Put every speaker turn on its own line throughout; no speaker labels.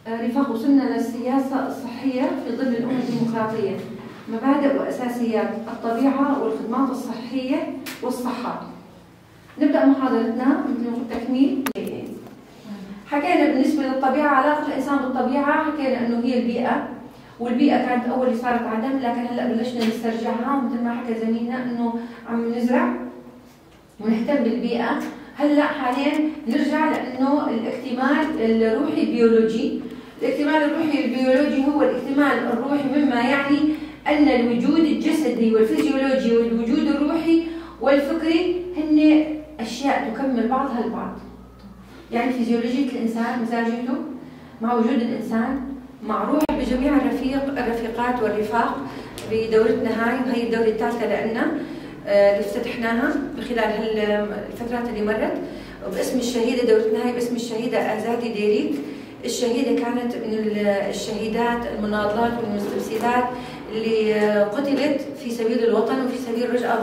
رفاق، وصلنا للسياسة الصحية في ظل الأمة الديمقراطية، مبادئ وأساسيات الطبيعة والخدمات الصحية والصحة. نبدأ محاضرتنا مثل تكميل. حكينا بالنسبة للطبيعة، علاقة الإنسان بالطبيعة، حكينا إنه هي البيئة، والبيئة كانت أول صارت عدم، لكن هلا بلشنا نسترجعها، ومثل ما حكى زميلنا إنه عم نزرع ونهتم بالبيئة. هلا حاليا نرجع لأنه الاكتمال الروحي البيولوجي، الاكتمال الروحي البيولوجي هو الاكتمال الروحي، مما يعني أن الوجود الجسدي والفيزيولوجي والوجود الروحي والفكري هن أشياء تكمل بعضها البعض. يعني فيزيولوجية الإنسان، مزاجيته مع وجود الإنسان، مع روح. بجميع الرفيقات والرفاق بدورتنا هاي، وهي الدورة الثالثة لنا اللي افتتحناها بخلال هالفترات اللي مرت، وباسم الشهيدة. دورتنا هاي باسم الشهيدة آزادي ديريك. الشهيدة كانت من الشهيدات المناضلات والمستبسلات اللي قتلت في سبيل الوطن وفي سبيل رجع.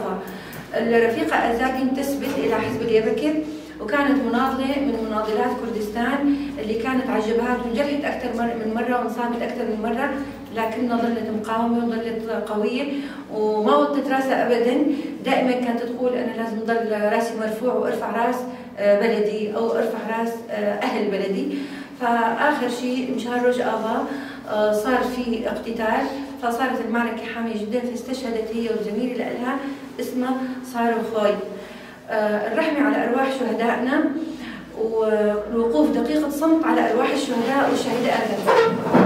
الرفيقة آزادي انتسبت إلى حزب اليبكة، وكانت مناضلة من مناضلات كردستان اللي كانت على الجبهات، وانجرحت أكثر من مرة وانصابت أكثر من مرة، لكنها ظلت مقاومة وظلت قوية وما وطت راسها أبدا. دائما كانت تقول أنا لازم ضل راسي مرفوع وأرفع راس بلدي أو أرفع راس أهل بلدي. فآخر شيء مشان رجع صار في اقتتال، فصارت المعركة حامية جدا، فاستشهدت هي وزميلة لها اسمها صاروخوي. الرحمة على أرواح شهدائنا، والوقوف دقيقة صمت على أرواح الشهداء والشهيدة آزادي.